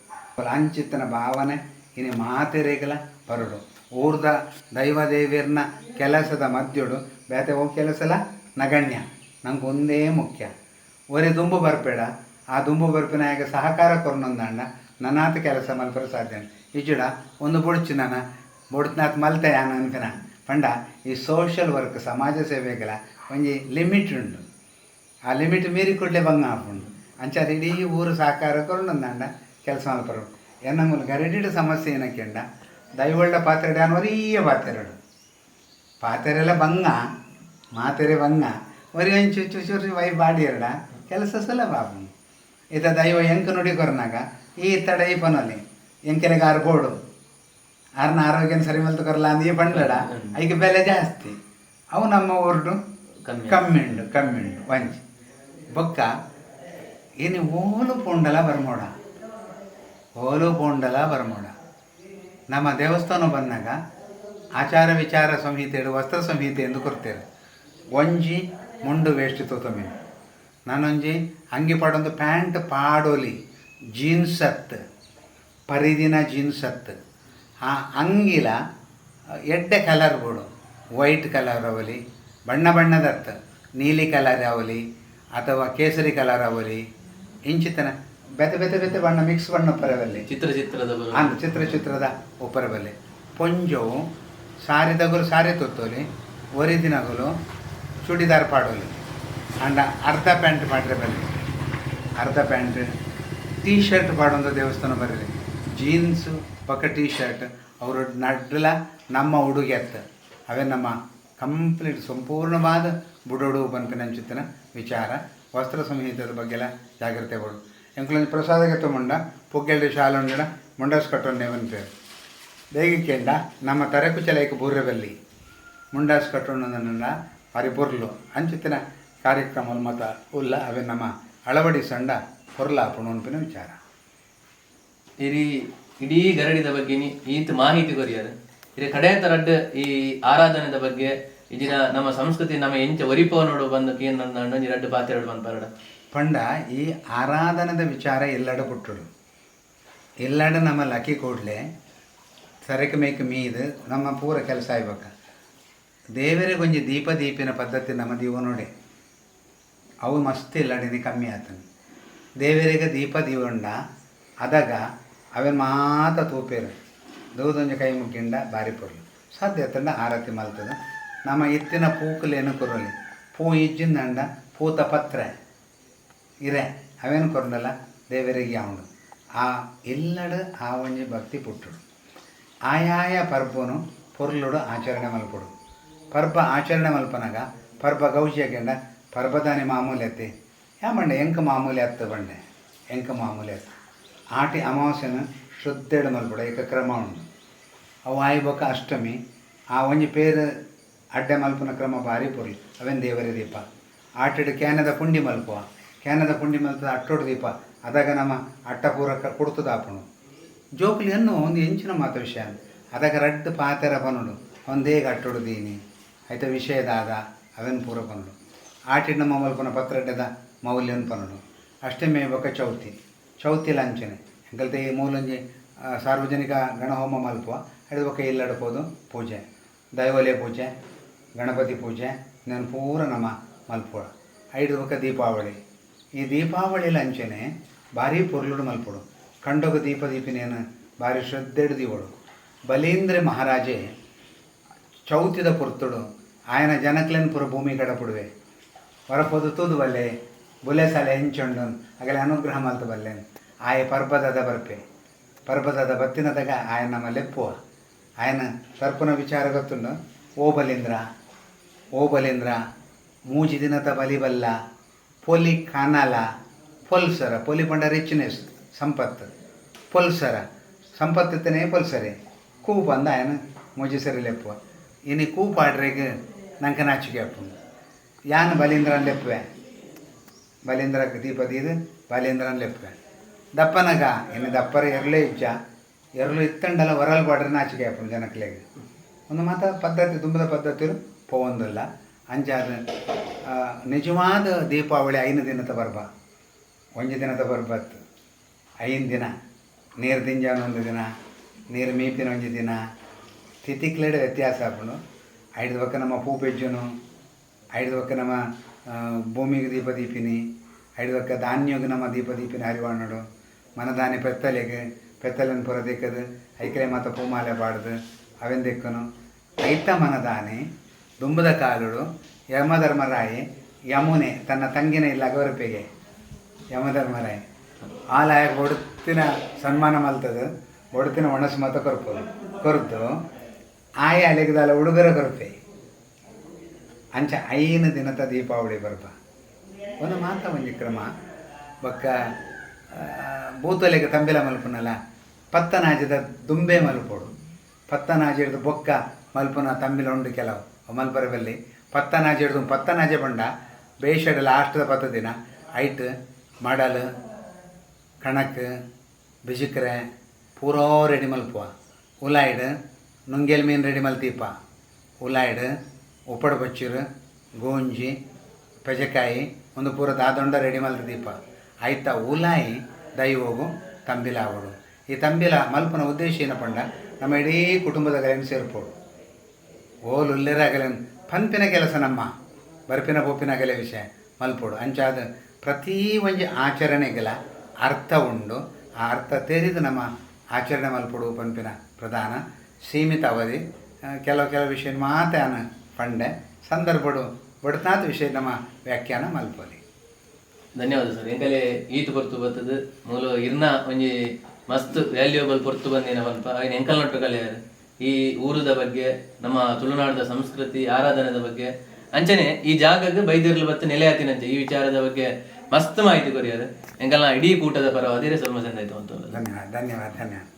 ಅಂಚಿತ್ತನ ಭಾವನೆ ಇನಿ ಮಾತೆರೆಗಲ ಬರೋಡು. ಊರ್ದ ದೈವ ದೇವಿಯರ್ನ ಕೆಲಸದ ಮಧ್ಯೋಡು ಬೇತೆ ಹೋಗಿ ಕೆಲಸಲ ನಗಣ್ಯ ನಂಗೆ ಒಂದೇ ಮುಖ್ಯ ಒರೆ ದುಂಬು ಬರ್ಪೇಡ ಆ ದುಂಬು ಬರ್ಪಿನಾಗ ಸಹಕಾರ ಕೊರ್ನೊಂದಾಂಡ ನನ್ನಾತ ಕೆಲಸ ಮಲ್ಪರ ಸಾಧ್ಯ ಇಜ್ಜಿಡ ಒಂದು ಬುಡ್ಚಿ ನಾನು ಬೋಡ್ತಿನಾತ್ ಮಲ್ತೆ ಯಾನ್ ಅನ್ಪಿನ ಪಂಡ ಈ ಸೋಷಿಯಲ್ ವರ್ಕ್ ಸಮಾಜ ಸೇವೆಗಳ ಒಂಜಿ ಲಿಮಿಟ್ ಉಂಡು. ಆ ಲಿಮಿಟ್ ಮೀರಿ ಕೂಡಲೇ ಬಂಗ ಆಪುಂಡು. ಅಂಚಾದ್ ಇಡೀ ಊರು ಸಹಕಾರ ಕೊರ್ಂಡಂದಾಂಡ ಕೆಲಸ ಮಲ್ಪರು. ಎನ್ನ ಮೂಲ ಗರಡಿಡ್ ಸಮಸ್ಯೆ ಏನಕ್ಕೆಂಡ ದೈವಳ್ಳ ಪಾತ್ರೆ ಯಾನ್ ಒರಿಯ ಪಾತೆರಡು ಪಾತೆರೆಲ್ಲ ಬಂಗ ಮಾತೆರೆ ಬಂಗ ಒರಿ ಒಂಚು ಚೂರು ಚೂರು ವೈ ಬಾಡಿಯರಡ ಕೆಲಸ ಸುಲಭ ಆಪುಂಡು. ಇತ್ತ ದೈವ ಎಂಕ್ ನುಡಿ ಕೊರ್ನಾಗ ಈ ತಡ ಈ ಪನೊಲಿ ಎಂಕೆಲೆಗ್ ಆರ್ ಬೋಡು ಆರ್ನ ಆರೋಗ್ಯನ ಸರಿ ಮಲ್ತು ಕೊರ್ಲ ಅಂದ್ ಈ ಪಂಡ್ಲಡ ಐಕ್ ಬೆಲೆ ಜಾಸ್ತಿ. ಅವು ನಮ್ಮ ಊರುಡು ಕಮ್ಮಿ. ಕಮ್ಮಿ ಉಂಡು ಕಮ್ಮಿ ಉಂಡು ಒಂಜಿ ಬೊಕ್ಕ ಇನಿ ಓಲು ಪೋಂಡಲ ಬರ್ಮೋಡ ಓಲು ಪೋಂಡಲ ಬರ್ಮೋಡ. ನಮ್ಮ ದೇವಸ್ಥಾನ ಬಂದಾಗ ಆಚಾರ ವಿಚಾರ ಸಂಹಿತೆ ವಸ್ತ್ರ ಸಂಹಿತೆ ಎಂದು ಕೊರ್ತೇವೆ. ಒಂಜಿ ಮುಂಡು ವೇಸ್ಟ್ ತೋತೊಮಿ ನಾನೊಂಜಿ ಅಂಗಿ ಪಾಡೊಂದು ಪ್ಯಾಂಟ್ ಪಾಡೊಲಿ ಜೀನ್ಸ್ ಅತ್ ಪರಿದಿನ ಜೀನ್ಸ್ ಅತ್ ಆ ಅಂಗಿಲ ಎಡ್ಡೆ ಕಲರ್ ಬೋಡು ವೈಟ್ ಕಲರ್ ಅವಲಿ ಬಣ್ಣ ಬಣ್ಣದತ್ತ ನೀಲಿ ಕಲರ್ ಅವಲಿ ಅಥವಾ ಕೇಸರಿ ಕಲರ್ ಅವಲಿ ಇಂಚಿತನ ಬೇತೆ ಬೇತೆ ಬೇತೆ ಬಣ್ಣ ಮಿಕ್ಸ್ ಬಣ್ಣ ಉಪ್ಪರವಲ್ಲಿ ಚಿತ್ರ ಚಿತ್ರದ ಬರು ಅಂದ್ ಚಿತ್ರ ಚಿತ್ರದ ಉಪ್ಪರಬಲ್ಲೆ. ಪೊಂಜೋವು ಸಾರಿದಗುಲು ಸಾರಿ ತುತ್ತೋಲಿ ಒರಿದಿನಗುಲು ಚೂಡಿದಾರ್ ಪಾಡೋಲಿ ಅಂಡ ಅರ್ಧ ಪ್ಯಾಂಟ್ ಪಾಡ್ರೆ ಬಲ್ಲಿ ಅರ್ಧ ಪ್ಯಾಂಟ್ ಟೀ ಶರ್ಟ್ ಪಾಡೊಂದು ದೇವಸ್ಥಾನ ಬರಲಿ ಜೀನ್ಸು ಪಕ್ಕ ಟೀ ಶರ್ಟ್ ಅವರು ನಡ್ಲ ನಮ್ಮ ಉಡುಗೆ ಅತ್ತ ಅವೇ ನಮ್ಮ ಕಂಪ್ಲೀಟ್ ಸಂಪೂರ್ಣವಾದ ಬುಡೋಡು ಪನ್ಪಿನಂಚಿತ್ತಿನ ವಿಚಾರ ವಸ್ತ್ರ ಸಂಹಿತೆದ ಬಗ್ಗೆಲ್ಲ ಜಾಗ್ರತೆ ಬೋಡು. ಎಂಕುಲೊಂಜಿ ಪ್ರಸಾದಕ್ಕೆ ತಗೊಂಡ ಪುಗ್ಗೆಲ್ಡ್ ಶಾಲೆ ಉಂಡಡ ಮುಂಡಾಸ್ ಕಟ್ಟೊಂಡೆ ಪನ್ಪೆರ್ ಬೇಗ ನಮ್ಮ ತರೆಕುಚಲೈಕ್ ಬೂರ್ರೆ ಬಲ್ಲಿ ಮುಂಡಾಸ್ ಕಟ್ಟೊಂಡ ಬಾರಿ ಪೊರ್ಲು ಅಂಚಿತ್ತಿನ ಕಾರ್ಯಕ್ರಮ ಮತ ಉಲ್ಲ ಅವೇ ನಮ್ಮ ಅಳವಡಿಸಂಡ ಪೊರ್ಲ ಆಪುಂಡು ಪನ್ಪಿನ ವಿಚಾರ. ಇಡೀ ಇಡೀ ಗರಡಿದ ಬಗ್ಗೆ ಈತ್ ಮಾಹಿತಿ ಕೊರಿಯರ್ ಇರೆ ಕಡೆ ತರಡ್ಡ್ ಈ ಆರಾಧನೆದ ಬಗ್ಗೆ ಇಜಿನ ನಮ್ಮ ಸಂಸ್ಕೃತಿ ನಮ್ಮ ಎಂಚ ಒರಿಪೋ ನೋಡು ಬಂದು ಕೇನ್ ಒಂಜಿ ರಡ್ಡ್ ಪಾತೆರಡು ಪನ್ಪರಡ. ಪಂಡ ಈ ಆರಾಧನೆದ ವಿಚಾರ ಎಲ್ಲಡ ಪುಟ್ಟುಡು ಎಲ್ಲಡ ನಮ್ಮ ಲಕ್ಕಿ ಕೂಡಲೇ ಸರಕು ಮೇಕ್ ಮೀದು ನಮ್ಮ ಪೂರ ಕೆಲಸ ಆಯ್ಬೇಕ. ದೇವರಿಗೊಂಜಿ ದೀಪ ದೀಪಿನ ಪದ್ಧತಿ ನಮ್ಮ ದೀವ ನೋಡಿ ಅವು ಮಸ್ತ್ ಇಲ್ಲಡಿನಿ ಕಮ್ಮಿ ಆತನ. ದೇವರಿಗೆ ದೀಪ ದೀವೊಂಡ ಅದಾಗ ಅವೇನು ಮಾತ ತೂಪೇರು ದೂದೊಂಜಿ ಕೈ ಮುಗ್ಗಿಂಡ ಬಾರಿ ಪೊರ್ಲು ಸಾಧ್ಯ ಆತಂಡ ಆರತಿ ಮಲ್ತದ. ನಮ್ಮ ಇತ್ತಿನ ಪೂಕುಲೇನು ಕೊರಲಿ ಪೂ ಇಜ್ಜಿಂದಂಡ ಪೂತ ಪತ್ರೆ ಇರೆ ಅವೇನು ಕೊರಂಡಲ್ಲ ದೇವರಿಗೆ ಅವನು ಆ ಎಲ್ಲಡು ಆ ಒಂಜಿ ಭಕ್ತಿ ಪುಟ್ಟುಡು. ಆಯಾಯ ಪರ್ಬನು ಪೊರ್ಲುಡು ಆಚರಣೆ ಮಲ್ಪೊಡು. ಪರ್ಬ ಆಚರಣೆ ಮಲ್ಪನಾಗ ಪರ್ಬ ಗೌಜಿಯಾಗೆಂಡ ಪರ್ಬದಾನಿ ಮಾಮೂಲಿ ಅತ್ತೆ ಯಾ ಬಂಡೆ ಎಂಕ ಮಾಮೂಲಿ ಅತ್ತ ಬಂಡೆ ಎಂಕ ಮಾಮೂಲಿ ಅತ್ತ ಆಟಿ ಅಮಾವಾಸ್ಯನ ಶುದ್ಧೆಡು ಮಲ್ಪೊಡು ಏಕ ಕ್ರಮ ಉಂಡು. ಅವು ಆಯ್ಬೊಕ್ಕ ಅಷ್ಟಮಿ ಆ ಒಂಜಿ ಪೇರು ಅಡ್ಡೆ ಮಲ್ಪುನ ಕ್ರಮ ಭಾರಿ ಪೊರ್ಲು ಅವೇನು ದೇವರ ದೀಪ. ಆಟಿಡು ಕ್ಯಾನದ ಪುಂಡಿ ಮಲ್ಪುವ ಕ್ಯಾನದ ಪುಂಡಿ ಮಲ್ತದ ಅಟ್ಟೋಡು ದೀಪ ಅದಾಗ ನಮ್ಮ ಅಟ್ಟ ಪೂರ ಕುಡ್ತದ ಆಪುಂಡು. ಜೋಕುಲಿ ಅನ್ನು ಒಂದು ಎಂಚಿನ ಮಾತು ವಿಷಯ ಅದಾಗ ರಡ್ಡು ಪಾತೆರ ಪನೋಡು ಒಂದೇಗ ಅಟ್ಟೋಡು ದೀನಿ ಐತ ವಿಷಯದಾದ ಅವೇನು ಪೂರ ಪನೋಡು. ಆಟಿಡ್ ನಮ್ಮ ಮಲ್ಪುನ ಪತ್ರಡ್ಡೆದ ಮೌಲ್ಯನ ಪನೋಡು. ಅಷ್ಟಮಿ ಬೊಕ್ಕ ಚೌತಿ ಚೌತಿ ಲಂಚನೆ ಎಂಕಲ್ತೆ ಈ ಮೂಲೊಂಜಿ ಸಾರ್ವಜನಿಕ ಗಣಹೋಮ ಮಲ್ಪುವ ಐದು ಬೊಕ್ಕ ಇಲ್ಲಡ್ ಪೋದು ಪೂಜೆ ದೈವೋಲೆ ಪೂಜೆ ಗಣಪತಿ ಪೂಜೆ ನಾನು ಪೂರ ನಮ್ಮ ಮಲ್ಪುವ. ಐದು ಬೊಕ್ಕ ದೀಪಾವಳಿ ಈ ದೀಪಾವಳಿ ಲಂಚನೆ ಭಾರಿ ಪೊರ್ಲುಡು ಮಲ್ಪೊಡು. ಕಂಡೊಗ ದೀಪ ದೀಪಿನೇನು ಭಾರಿ ಶ್ರದ್ಧೆಡು ದೀವೊಡು. ಬಲೀಂದ್ರ ಮಹಾರಾಜೆ ಚೌತಿದ ಪೊರ್ತುಡು ಆಯನ ಜನಕ್ಲೆನ್ ಪೂರ ಭೂಮಿ ಕಡಪುಡುವೆ ಹೊರಪೋದು ತೂದು ಬಲ್ಲೆ ಬುಲೆ ಸಾಲೆ ಎಂಚುಂಡು ಅಗಲೆ ಅನುಗ್ರಹ ಮಲ್ತು ಬಲ್ಲೆ ಆಯ ಪರ್ಬದದ ಬರ್ಪೆ ಪರ್ಬದದ ಬತ್ತಿನದಾಗ ಆಯನ ನಮ್ಮ ಲೆಪ್ಪುವ ಆಯನ ತರ್ಪುನ ವಿಚಾರ ಗೊತ್ತುಂಡು. ಓ ಬಲೀಂದ್ರ ಓ ಬಲೀಂದ್ರ ಮೂಜಿ ದಿನದ ಬಲಿ ಬಲ್ಲ ಪೊಲಿ ಕಾನಾಲ ಪೊಲ್ಸರ ಪೊಲಿ ಪಂಡ ರಿಚ್ನೆಸ್ ಸಂಪತ್ತು ಪೊಲ್ಸರ ಸಂಪತ್ತಿತ್ತನೇ ಪೊಲ್ಸರೆ ಕೂಪ್ ಅಂದ ಆಯನ ಮೂಜಿ ಸರಿ ಲೆಪ್ಪುವ. ಇನಿ ಕೂಪ್ ಆಡ್ರೆಗ್ ನಂಗೆ ನಾಚಿಕೆ ಆಪುಂಡು. ಯಾನ್ ಬಲೀಂದ್ರನ್ ಲೆಪ್ಪುವೆ ಬಲೀಂದ್ರ ದೀಪ ದೀದು ಬಲೀಂದ್ರನ್ ಲೆಪ್ಪುವೆ ದಪ್ಪನಗ ಇನ್ನು ದಪ್ಪರ ಎರಲೇ ಇಜ್ಜ ಎರಲು ಇತ್ತಂಡಲ ವರಲ್ ಪಾಡ್ರೆ ನಾಚಿಕೆ ಆಪುಂಡು ಜನಕ್ಲೆಗ್. ಒಂದು ಮಾತ ಪದ್ಧತಿ ದುಂಬದ ಪದ್ಧತಿಲು ಪೋವೊಂದುಲ್ಲ. ಅಂಚಾದ್ ನಿಜವಾದ ದೀಪಾವಳಿ 5 ದಿನದ ಪರ್ಬ ಒಂಜಿ ದಿನದ ಪರ್ಬತ್ತು 5 ದಿನ ನೀರು ದಿಂಜಾನ ಒಂದು ದಿನ ನೀರು ಮೀಪಿನ ಒಂಜಿ ದಿನ ತಿಥಿಕ್ಲೆಡ್ ವ್ಯತ್ಯಾಸ ಆಪುಂಡು. ಐದು ಬೊಕ್ಕ ನಮ್ಮ ಪೂ ಪೆಜ್ಜುನು ಐದು ಬೊಕ್ಕ ನಮ್ಮ ಭೂಮಿಗೆ ದೀಪ ದೀಪಿನಿ ಐದು ಬೊಕ್ಕ ಧಾನ್ಯಗ್ ನಮ್ಮ ದೀಪ ದೀಪಿನ ಹರಿವಾಣಡು ಮನದಾನಿ ಪೆತ್ತಲೆಗ್ ಪೆತ್ತಲೆನ್ ಪೂರ ದಿಕ್ಕದು ಐಕ್ಲೆ ಮಾತ ಪೂಮಾಲೆ ಪಾಡ್ದು ಅವೆಂದೆಕ್ಕನು ಐತ ಮನದಾನೆ ದುಂಬದ ಕಾಲುಡು ಯಮಧರ್ಮರಾಯಿ ಯಮುನೆ ತನ್ನ ತಂಗಿನ ಇಲ್ಲ ಗೌರಪಿಗೆ ಯಮಧರ್ಮರಾಯಿ ಆಲಾಯ ಒಡುತ್ತಿನ ಸನ್ಮಾನ ಮಲ್ತದು ಒಡುತ್ತಿನ ಒಣಸು ಮತ ಕೊರ್ಪು ಕೊರ್ದು ಆಯ ಅಲೆಗದಾಲ ಉಡುಗೊರೆ ಕೊರ್ಪೆ ಅಂಚ 5 ದಿನದ ದೀಪಾವಳಿ ಪರ್ಬ ಒಂದು ಮಾತ ಒಂಜಿ ಕ್ರಮ ಬೊಕ್ಕ ಬೂತೊಲೆಗ್ ತಂಬಿಲ ಮಲ್ಪುನಲ ಪತ್ತನಾಜದ ದುಂಬೆ ಮಲ್ಪೊಡು ಪತ್ತನಾಜೆ ಹಿಡ್ದು ಬೊಕ್ಕ ಮಲ್ಪುನ ತಂಬಿಲ ಉಂಡು ಕೆಲವು ಮಲ್ಪರ ಬಲ್ಲಿ ಪತ್ತನಾಜೆ ಹಿಡ್ದು ಪತ್ತನಾಜೆ ಪಂಡ ಬೇಷಡ್ ಲಾಸ್ಟ್ದ 10 ದಿನ ಐಟ್ ಮಡಲ್ ಕಣಕ್ ಬಿಜಿಕ್ರೆ ಪೂರಾ ರೆಡಿ ಮಲ್ಪುವ ಉಲಾಯ್ಡ್ ನುಂಗೆಲ್ ಮೀನು ರೆಡಿ ಮಲ್ತೀಪ ಉಲಾಯ್ಡ್ ಉಪ್ಪಡ್ ಬಚ್ಚಿರು ಗೋಂಜಿ ಪೆಜಕಾಯಿ ಒಂದು ಪೂರ ದಾದೊಂಡ ರೆಡಿ ಮಲ್ತ ದೀಪ ಐತ ಉಲಾಯಿ ದೈವೋಗು ತಂಬಿಲ ಆವಡು. ಈ ತಂಬಿಲ ಮಲ್ಪನ ಉದ್ದೇಶ ಏನಪ್ಪಂಡ ನಮ್ಮ ಇಡೀ ಕುಟುಂಬದ ಗಲೇನು ಸೇರ್ಪೋಡು ಓಲು ಉಲ್ಲೆರಾಗಲೇನು ಪನ್ಪಿನ ಕೆಲಸ ನಮ್ಮ ಬರ್ಪಿನ ಪೋಪಿನ ಅಗಲೆ ವಿಷಯ ಮಲ್ಪೋಡು ಅಂಚಾದ ಪ್ರತಿ ಒಂಜಿ ಆಚರಣೆಗಳ ಅರ್ಥ ಉಂಡು. ಆ ಅರ್ಥ ತೆರೆದು ನಮ್ಮ ಆಚರಣೆ ಮಲ್ಪೊಡು ಪನ್ಪಿನ ಪ್ರಧಾನ ಸೀಮಿತ ಅವಧಿ ಕೆಲವು ಕೆಲವು ವಿಷಯ ಮಾತಾನ ಪಂಡೆ ಸಂದರ್ಭಡು ಬಡತಾದ ವಿಷಯ ನಮ್ಮ ವ್ಯಾಖ್ಯಾನ ಮಲ್ಪೊಲಿ. ಧನ್ಯವಾದ ಸರ್. ಎಂಕಲೆ ಈತು ಪೊರ್ತು ಬರ್ತದೆ ಮೂಲ ಇರ್ನ ಒಂಜಿ ಮಸ್ತ್ ವ್ಯಾಲ್ಯೂಯಬಲ್ ಪೊರ್ತು ಬಂದಿನ ಪನ್ಪ ಐನ್ ಎಂಕಲ್ ನಟ್ಟು ಕಲಿಯಾರು ಈ ಊರುದ ಬಗ್ಗೆ, ನಮ್ಮ ತುಳುನಾಡದ ಸಂಸ್ಕೃತಿ ಆರಾಧನೆದ ಬಗ್ಗೆ, ಅಂಚನೆ ಈ ಜಾಗಕ್ಕೆ ಬೈದಿರ್ಲು ಬತ್ತು ನೆಲೆಯಾತಿನಂಚೆ ಈ ವಿಚಾರದ ಬಗ್ಗೆ ಮಸ್ತ್ ಮಾಹಿತಿ ಕೊರಿಯಾರು. ಎಂಕಲ್ನ ಇಡೀ ಕೂಟದ ಪರವಾದಿರೆ ಸ್ವಲ್ಪ ಚಂದಾಯ್ತು ಅಂತ. ಧನ್ಯವಾದ ಧನ್ಯವಾದ ಧನ್ಯವಾದ.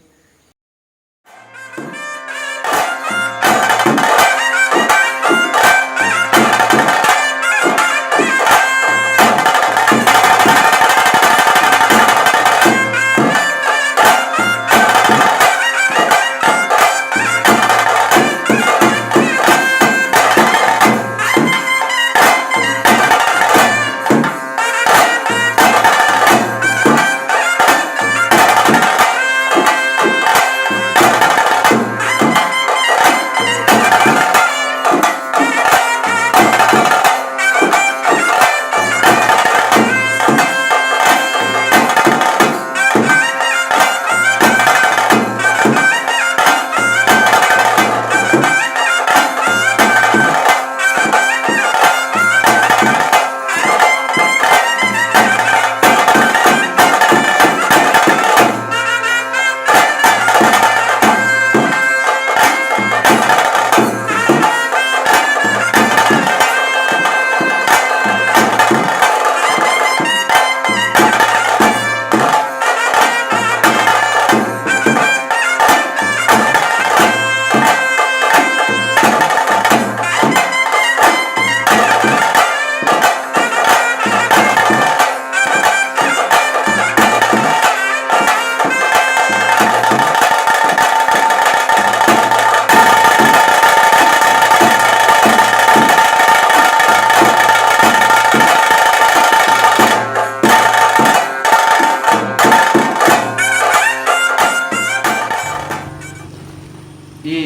ಈ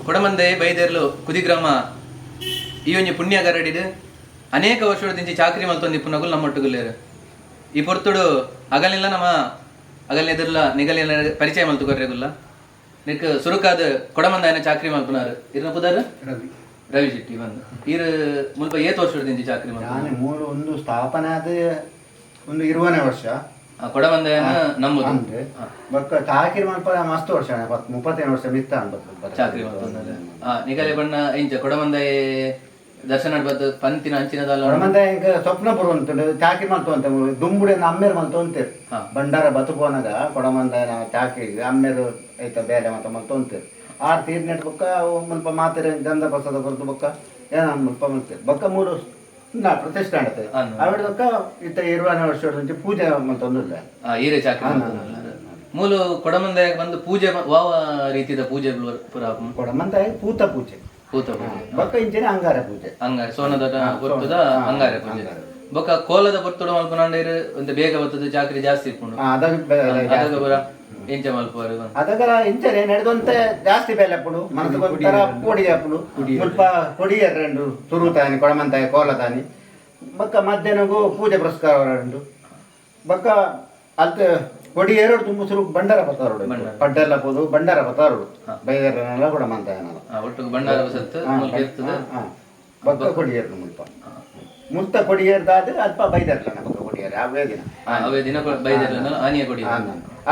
ಕೊಡಮಂದೆ ಬೈದೇರ್ಲು ಕುದಿಗ್ರಾಮ ಈ ಒಂಜಿ ಪುಣ್ಯ ಗರಡಿಡು ಅನೇಕ ವರ್ಷದಿಂಚಿ ಚಾಕ್ರಿ ಮಲ್ತೊಂದು ಇಪ್ಪುನಗುಲು ನಮ್ಮೊಟ್ಟುಗುಲ್ಲೇರು. ಈ ಪೊರ್ತುಡು ಅಗಲಿಲ್ಲ ನಮ್ಮ ಅಗಲ್ನೆದುರ್ಲ ನಿಗಲಿನ ಪರಿಚಯ ಮಲ್ತು ಕೊರ್ರೆಗುಲ್ಲ ನಿಕ್ ಸುರುಕಾದ ಕೊಡಮಂದಾಯನ ಚಾಕ್ರಿ ಮಲ್ಪುನಾರು ಇರ್ನ ಪುದಾರು ರವಿ ರವಿ ಶೆಟ್ಟಿ ಬಂದು ಇರು ಮುಲ್ಪ ಏತ್ ವರ್ಷದಿಂಚಿ ಚಾಕ್ರಿ ಮಲ್ಪುನಾರು? ನಾನು ಮೂಲ ಒಂದು ಸ್ಥಾಪನೆ ಆದ ಒಂದು 20ನೇ ವರ್ಷ ಕೊಡಮಂದಾಯನ ನಂಬುದು ಅಂದ್ರೆ ಬೊಕ್ಕ ಚಾಕಿರಿ ಮಲ್ಪ ಮಸ್ತ್ ವರ್ಷ 35 ವರ್ಷ ಮಿತ್ತ ಅನ್ಬೋದು ಚಾಕ್ರಿ ಮಲ್ತೊಂದರೆ ನಿಗಲೆ ಬಣ್ಣ ಇಂಚ ಕೊಡಮಂದಾಯ ದರ್ಶನ ಬದ್ದು ಪಂತಿನ ಅಂಚಿನ ದಾಲ ಕೊಡಮಂದಾಯ ಸ್ವಪ್ನ ಪುರುವಂತುಂಡು ಚಾಕಿರಿ ಮಲ್ತು ಅಂತ ದುಂಬುಡೆ ಅಮ್ಮೇರು ಮಲ್ತು ಅಂತೀರು ಭಂಡಾರ ಬತ್ತು ಪೋನಾಗ ಕೊಡಮಂದಾಯನ ಚಾಕಿರಿ ಅಮ್ಮೇರು ಐತ ಬೇಲೆ ಮತ್ತ ಮಲ್ತು ಅಂತೀರು ಆರ್ ತೀರ್ನೆಟ್ ಬೊಕ್ಕ ಮುಲ್ಪ ಮಾತೆರೆ ಗಂಧ ಪ್ರಸಾದ ಕೊರ್ದು ಬೊಕ್ಕ ಏನ ಮುಲ್ಪ ಮಲ್ತೇರು ಬೊಕ್ಕ ಮೂರು ಪ್ರತಿಷ್ಠಾನ ಅವಿಡ ಬೊಕ್ಕ ಇತ್ತ 20ನೇ ವರ್ಷ ಪೂಜೆ ಮಲ್ತೊಂದಿಲ್ಲ. ಈರೆ ಚಾಕ್ರಿ ಮೂಲು ಕೊಡಮಂದಾಯ ಬಂದು ಪೂಜೆ ವಾವ ರೀತಿದ ಪೂಜೆ ಪುರ ಕೊಡಮಂದಾಯ ಪೂತ ಪೂಜೆ ಪೂತ ಪೂಜೆ ಬೊಕ್ಕ ಇಂಚಿನ ಅಂಗಾರ ಪೂಜೆ ಅಂಗಾರೆ ಸೋನದ ಪೊರ್ತುದ ಅಂಗಾರೆ ಪೂಜೆ ಬೊಕ್ಕ ಕೋಲದ ಪೊರ್ತುಡು ಮಲ್ಪುನಾಂಡೇರು ಒಂದು ಬೇಗ ಬರ್ತದೆ ಚಾಕ್ರಿ ಜಾಸ್ತಿ ಇಪ್ಪುಂಡು ಅದಾಗ ಪೂರ ಎಂಚ ಮಲ್ಪುವರು ಅದಗಲ ಇಂಚನೆ ನಡೆದಂತೆ ಜಾಸ್ತಿ ಬೇಲೆ ಅಪ್ಪುಡು ಮನಸ್ಸು ಪೊಡಿ ಅಪ್ಪುಡು ಮುಲ್ಪ ಕೊಡಿಯರ್ రెండు ತುರುತಾನಿ ಕೊಡಮಂತಾಯ ಕೋಲತಾನಿ ಬೊಕ್ಕ ಮಧ್ಯಾಹ್ನಗೂ ಪೂಜೆ ಪುರಸ್ಕಾರ రెండు ಬೊಕ್ಕ ಅಲ್ತ ಕೊಡಿ ಏರೋಡು ತುಂಬ ಸುರು ಬಂಡಾರ ಬತ್ತಾರೋಡು ಪಡ್ಡೆಲ್ಲ ಪೋದು ಬಂಡಾರ ಬತ್ತಾರೋಡು ಬೈದರ್ನೆಲ್ಲ ಕೂಡ ಮಂತಾಯನಲ್ಲ. ಒಟ್ಟು ಬಂಡಾರ ಬಸತ್ತು ಮುಲ್ಪ ಇರ್ತದೆ. ಬೊಕ್ಕ ಕೊಡಿಯೇರು ಮುಲ್ಪ ಮುಲ್ತ ಕೊಡಿಯೇರ್ದಾದ ಅಲ್ಪ ಬೈದರ್ಲ ಬೊಕ್ಕ ಕೊಡಿಯೇರು ಅವೇ ದಿನ. ಅವೇ ದಿನ ಬೈದರ್ಲನ ಆನಿಯ ಕೊಡಿ.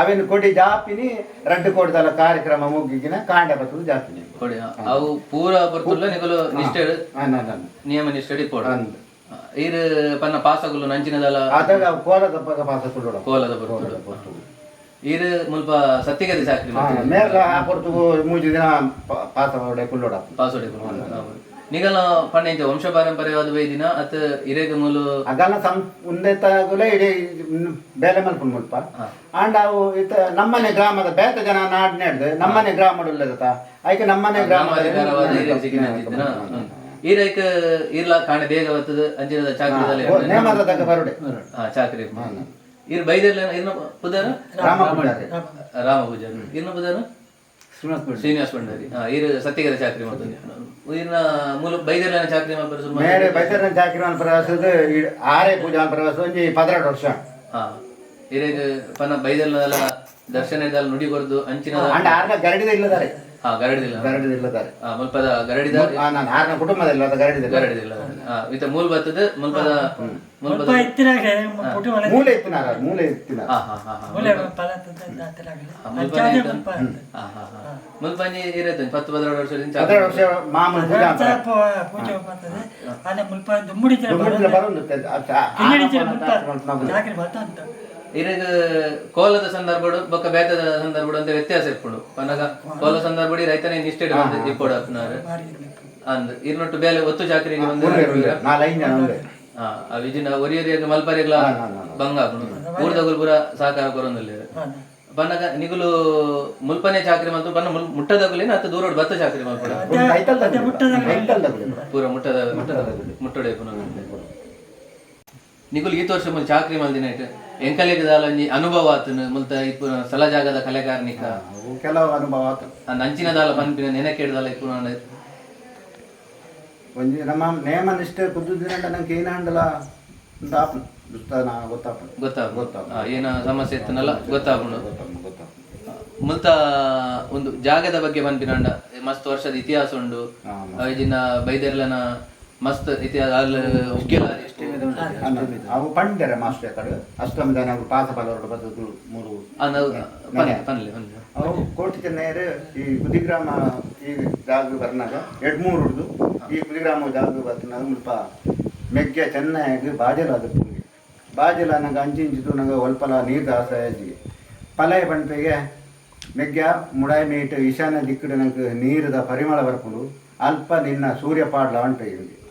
ಅವೇನು ಕೊಡಿ ಜಾಪಿನಿ ರಡ್ಡು ಕೊಡ್ದಲ್ಲ ಕಾರ್ಯಕ್ರಮ ಮುಗ್ಗಿಗಿನ ಕಾಂಡ ಬತ್ತದು ಜಾಪಿನಿ. ಕೊಡಿ ಅವು ಪೂರ ಬರ್ತುಲ್ಲ ನಿಕಲು ನಿಷ್ಠೆ ನಿಯಮ ನಿಷ್ಠೆ ಇಪ್ಪೋಡು. ಈರ್ ಪನ್ನ ಪಾಸಗುಲು ನಂಚಿನದಲ್ಲ. ಅದಾಗ ಕೋಲದ ಪಾಸ ಕುಳ್ಳೋಡ. ಕೋಲದ ಬರ್ತುಡು ಈರ್ ಮುಲ್ಪ ಸತ್ತಿಗದೆ ಚಾಕ್ರಿ. ಮೇರ್ಲ ಆ ಪೊರ್ತುಗು ಮೂಜಿ ದಿನ ಪಾಸ ಕುಳ್ಳೋಡ. ಪಾಸೋಡೆ ನಿಗಲ ಪಣ್ಣ ಇಂಚ ವಂಶ ಪಾರಂಪರ್ಯವಾದ ಬೈದಿನ ಅತ್ ಇರೇಗ ಮೂಲು. ಅಗಲ ಸಂ ಉಂದೆತ್ತಾಗುಲೆ ಇಡೀ ಬೇಲೆ ಮಲ್ಪುಂಡು ಮುಲ್ಪ ಆಂಡ ಅವು ಇತ್ತ ನಮ್ಮನೆ ಗ್ರಾಮದ ಬೇತ ಜನ ನಾಡ್ನೇಡ್ದು ನಮ್ಮನೆ ಗ್ರಾಮಡುಲ್ಲದ ಐಕೆ ನಮ್ಮನೆ ಗ್ರಾಮದ ಈರೈಕ್ ಈರ್ಲ ಕಾಣೆ ಬೇಗ ಬರ್ತದೆ ಅಂಚಿನದ ಚಾಕ್ರಿ ನೇಮದ ಬರುಡೆ. ಚಾಕ್ರಿ ಈರ್ ಬೈದರ್ಲ ಇರ್ನ ಪುದರ್ ರಾಮ ಪೂಜಾರಿ. ರಾಮ ಪೂಜಾರಿ ಇರ್ನ ಪುದರ್ ಶ್ರೀನಿವಾಸ ಭಂಡಾರಿ. ಈರ್ ಸತ್ಯಗದ ಚಾಕ್ರಿ ಮಾಡ್ತದೆ. ಈರ್ನ ಮೂಲ ಬೈದರ್ಲನ ಚಾಕ್ರಿ ಮಲ್ಪರೆ ಶುರು. ಮೇರೆ ಬೈದರ್ನ ಚಾಕ್ರಿ ಮಲ್ಪರೆ ಆರೇ ಪೂಜಾ ಮಲ್ಪರೆ ಒಂಜಿ 12 ವರ್ಷ. ಇರೇಗ ಪನ್ನ ಬೈದರ್ಲದಲ್ಲ ದರ್ಶನ ಇದ್ದಲ್ಲ ನುಡಿ ಕೊರ್ದು ಅಂಚಿನ. ಅಂಡ ಆರ್ನ ಗರಡಿದ ಇಲ್ಲದಾರೆ. ಗರಡಿದಿಲ್ಲ. ಗರಡಿದಿಲ್ಲದಾರೆ. ಮುಲ್ಪದ ಗರಡಿದ. ನಾನು ಆರ್ನ ಕುಟುಂಬದ ಗರಡಿದಿಲ್ಲ. ಗರಡಿದಿಲ್ಲ. ಇತ್ತ ಮೂಲ ಬರ್ತದೆ ಮುಲ್ಪದ ಮುಲ್ಪದ ಮೂಲೆ ಇತ್ತಿನಾರ ಮೂಲೆ ಇತ್ತಿನಾರ. ಮುಲ್ಪಂಜಿ ಇರತ್ತೆ 10 12 ವರ್ಷ. 12 ವರ್ಷ ಮಾಮೂಲು ಪೂಜೆ ಇರಗ ಕೋಲದ ಸಂದರ್ಭಡು ಬೊಕ್ಕ ಬೇತದ ಸಂದರ್ಭಡು ಅಂತ ವ್ಯತ್ಯಾಸ ಇರ್ಪುಂಡು. ಪನಗ ಕೋಲ ಸಂದರ್ಭಡಿ ರೈತನೇ ನಿಷ್ಠೆ ಬಂದು ಇಪ್ಪೋಡು ಅತ್ನಾರು ಅಂದ್ ಇರ್ನೊಟ್ಟು ಬೇಲೆ ಒತ್ತು ಚಾಕರಿಗೆ ಬಂದು ವಿಜಿನ ಒರಿಯರಿಯಾಗ ಮಲ್ಪರಿಗ್ಲ ಬಂಗ ಆಪುಂಡು ಊರ್ದಗುಲು ಪೂರ ಸಹಕಾರ ಕೊರೊಂದುಲ್ಲೆರ್. ಪನ್ನಗ ನಿಗುಲು ಮುಲ್ಪನೆ ಚಾಕರಿ ಮಲ್ತು ಪನ್ನ ಮುಟ್ಟದಗುಲೇನ ಅತ್ತ ದೂರೋಡು ಬತ್ತ ಚಾಕರಿ ಮಲ್ಪಡ ಪೂರ ಮುಟ್ಟದ ಮುಟ್ಟಡೆ ಪುನಃ ನಿಗುಲು ಈತ ವರ್ಷ ಮುಲ್ ಚಾಕರಿ ಮಲ್ದಿನ ಇಟ್ಟು ಎಂಕಲೆಗ್ ದಾಲ ಒಂಜಿ ಅನುಭವ ಆತನು ಮುಲ್ತ ಇಪ್ಪುನ ಸ್ಥಳ ಜಾಗದ ಕಲೆಕಾರ್ನಿಕ ಕೆಲವು ಅನುಭವ ಆತು. ನಂಚಿನ ದಾಲ ಪನ್ಪಿನ ನೆನಕೇಡ್ ದಾಲ ಇಪ್ಪುನ ಒಂಜಿ ನಮ್ಮ ನೇಮ ನಿಷ್ಠೆ ಕುದ್ದು ದಿನ ನಂಗೆ ಏನ ಹಂಡಲ ಅಂತ ಆಪುಂಡು ಗೊತ್ತಾಪುಂಡು. ಗೊತ್ತಾಪುಂಡು ಏನ ಸಮಸ್ಯೆ ಇತ್ತನಲ್ಲ ಗೊತ್ತಾಪುಂಡು. ಮುಲ್ತ ಒಂದು ಜಾಗದ ಬಗ್ಗೆ ಪನ್ಪಿನಂಡ ಮಸ್ತ್ ವರ್ಷದ ಇತಿಹಾಸ ಉಂಡು. ಇಜಿನ ಬೈದರ್ಲನ ಮಸ್ತ್ ಇತಿಹಾಸ ಅಲ್ಲಿ ಉಗ್ಗೆಲ ಅವು ಪಂಡೆರ ಮಾಸ್ಟರ್ ಕಡೆ ಅಷ್ಟಮ ಜನ ಪಾಸ ಬಲವರು ಬದುಕು ಮೂರು ಪನ್ಲೆ ಅವು ಕೋಟಿ ಚೆನ್ನೈಯರು ಈ ಕುದಿಗ್ರಾಮ ಈ ಜಾಗ ಬರ್ನಾಗ 2-3 ಹುಡ್ದು ಈ ಕುದಿಗ್ರಾಮ ಜಾಗ ಬರ್ನಾಗ ಮುಲ್ಪ ಮೆಗ್ಗೆ ಚೆನ್ನಾಗಿ ಬಾಜಲ ಅದು ಪುಂಗಿ ಬಾಜಲ ನಂಗೆ ಅಂಚಿಂಚಿತು ನಂಗೆ ಒಲ್ಪಲ ನೀರು ದಾಸಜಿಗೆ ಪಲಯ ಪಂಪೆಗೆ ಮೆಗ್ಗ ಮುಡಾಯಿ ಮೀಟ್ ಈಶಾನ್ಯ ದಿಕ್ಕಡು ನಂಗೆ ನೀರದ ಪರಿಮಳ ಬರ್ಕೊಂಡು ಅಲ್ಪ ನಿನ್ನ ಸೂರ್ಯ ಪಾಡ್ಲ ಅಂಟೆ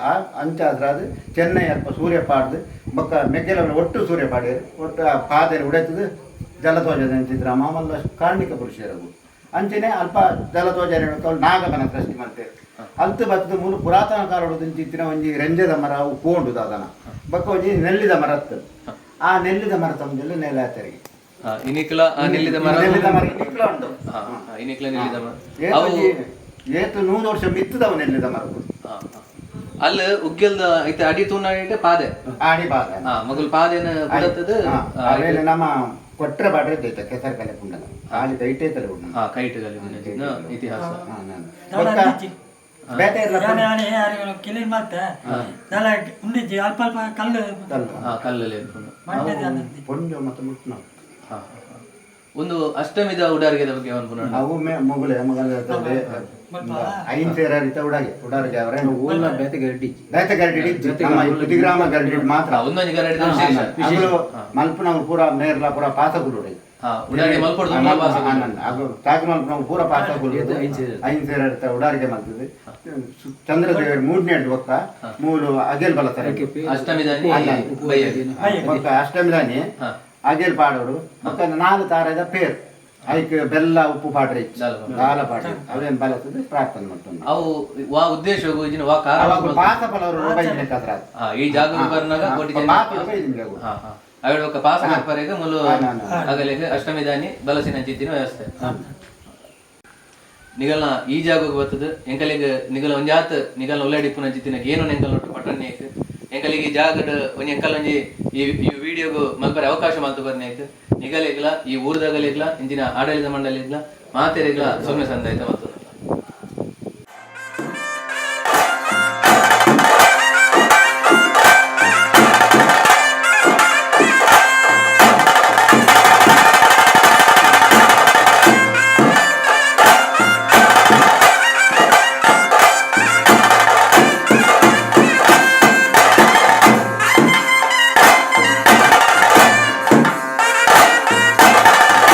ಆ ಅಂಚಾದ್ರೆ ಅದು ಚೆನ್ನೈ ಅಲ್ಪ ಸೂರ್ಯ ಪಾಡ್ದು ಬೊಕ್ಕ ಮೆಗ್ಗೆಲ ಒಟ್ಟು ಸೂರ್ಯ ಪಾಡ್ಯರು ಒಟ್ಟು ಆ ಪಾದೆರು ಉಡೆತದು ಜಲಧ್ವಜ ಅಂತಿದ್ರ ಮಾಮಲ್ಲ ಕಾರ್ಣಿಕ ಪುರುಷರವು ಅಂಚನೆ ಅಲ್ಪ ಜಲಧ್ವಜ ನಾಗಮನ ಸೃಷ್ಟಿ ಮಾಡ್ತೇವೆ ಅಲ್ತು ಬತ್ತದ ಮೂಲು ಪುರಾತನ ಕಾಲದ ಇಂಚಿತ್ತಿನ ಒಂಜಿ ರೆಂಜದ ಮರ ಅವು ಪೋಂಡು ದಾದನ ಬೊಕ್ಕ ಒಂಜಿ ನೆಲ್ಲಿದ ಮರ ಆ ನೆಲ್ಲಿದ ಮರ ತಮ್ಮದಲ್ಲಿ ನೆಲ ತೆರಿಗೆ ಇನಿಕ್ಲ ನೆಲ್ಲಿದ ಮರ ನೆಲ್ಲಿದ ಮರ ಇನಿಕ್ಲ ಉಂಟು. ಇನಿಕ್ಲ ನೆಲ್ಲಿದ ಮರ ಏತು 100 ವರ್ಷ ಮಿತ್ತದವು ನೆಲ್ಲಿದ ಮರ. ಅಲ್ಲಿ ಉಗ್ಗೆಲ್ದ ಐತೆ ಅಡಿ ತೂನ ಪಾದೆ ಅಡಿ ಪಾದೆ ಮಗಲ್ ಪಾದೆನ ಬುಡತ್ತದ. ಆಮೇಲೆ ನಮ್ಮ ಕೊಟ್ರೆ ಬಾಡ್ರೆ ಐತೆ ಕೆಸರು ಕಲೆ ಪುಂಡನ ಆಲಿ ಕೈಟೇ ತಲೆ ಉಂಡ ಕೈಟು ಇತಿಹಾಸ. ಕಲ್ಲು ಮತ್ತು ಮುಟ್ನ ಒಂದು ಅಷ್ಟಮಿದ ಉಡಾರಿಗೆದ ಬಗ್ಗೆ ಪುನಃ ಅವು ಮೊಗಲೆ ಮಗಲ ಐನ್ ಸೇರಿತ ಉಡಾಗೆ ಉಡಾರಿಗೆ ಅವರೇ ಬೇತೆ ಗರಡಿ ನಮ್ಮ ಕುದಿಗ್ರಾಮ ಗರಡಿ ಮಾತ್ರ ಒಂದೊಂದು ಗರಡಿ ಅಗಲು ಮಲ್ಪನವ್ರು ಪೂರ ಮೇರ್ಲ ಪೂರ ಪಾಸ ಗುರುಡೆ ಚಾಕು ಮಲ್ಪನವ್ರು ಪೂರ ಪಾಸ ಗುರು ಐನ್ ಸೇರಿತ ಉಡಾರಿಗೆ ಮಲ್ತದೆ. ಚಂದ್ರದೇವರು ಮೂರನೇ ಬೊಕ್ಕ ಮೂಲು ಅಗೆಲ್ ಬಲತಾರೆ ಬೊಕ್ಕ ಅಷ್ಟಮಿದಾನಿ ಅಗೆಲ್ ಪಾಡೋರು ಬೊಕ್ಕ 4 ತಾರದ ಪೇರ್ ಐಕ್ ಬೆಲ್ಲ ಉಪ್ಪು ಪಾಡ್ರಿ ದಾಲ ಪಾಡ್ರಿ ಅವೇನ್ ಬಲತದೆ ಪ್ರಾರ್ಥನೆ ಮಾಡ್ತಾರೆ. ಅವು ವಾ ಉದ್ದೇಶ ವಾ ಕಾರಣ ಪಾಸ ಬಲವರು ಈ ಜಾಗ ಬರ್ನಾಗ ಅವೆರಡು ಬೊಕ್ಕ ಪಾಸ ಬರ್ಪರೆಗ್ ಮುಲು ಅಗಲೆಗ್ ಅಷ್ಟಮಿದಾನಿ ಬಲಸಿನ ಅಂಚಿತ್ತಿನ ವ್ಯವಸ್ಥೆ. ನಿಗಲ್ನ ಈ ಜಾಗಕ್ಕೆ ಬರ್ತದೆ ಎಂಕಲಿಗ್ ನಿಗಲ ಒಂಜಾತ್ ನಿಗಲ್ನ ಉಲ್ಲಾಡಿ ಇಪ್ಪುನ ಅಂಚಿತ್ತಿನ ಏನು ಎಂಕಲ್ ಒಟ್ಟು ಪಟ್ಟಣೇಕ್ ಎಂಕಲಿಗೆ ಈ ಜಾಗಡ್ ಒಂಜಿ ಎಂಕಲ್ ಒಂಜಿ ಈ ವಿಡಿಯೋಗು ಮಲ್ಪರೆ ಅವಕಾಶ ಮಲ್ತು ಬರ್ನೇಕ್ ನಿಗಲೆಗ್ಲ ಈ ಊರ್ದಗಲೆಗ್ಲ ಇಂಚಿನ ಆಡಳಿತ ಮಂಡಳಿಗ್ಲ ಮಾತೆರೆಗ್ಲ ಸೊಲ್ಮೆ ಸಂದಾಯ್ತ ಮತ್ತು.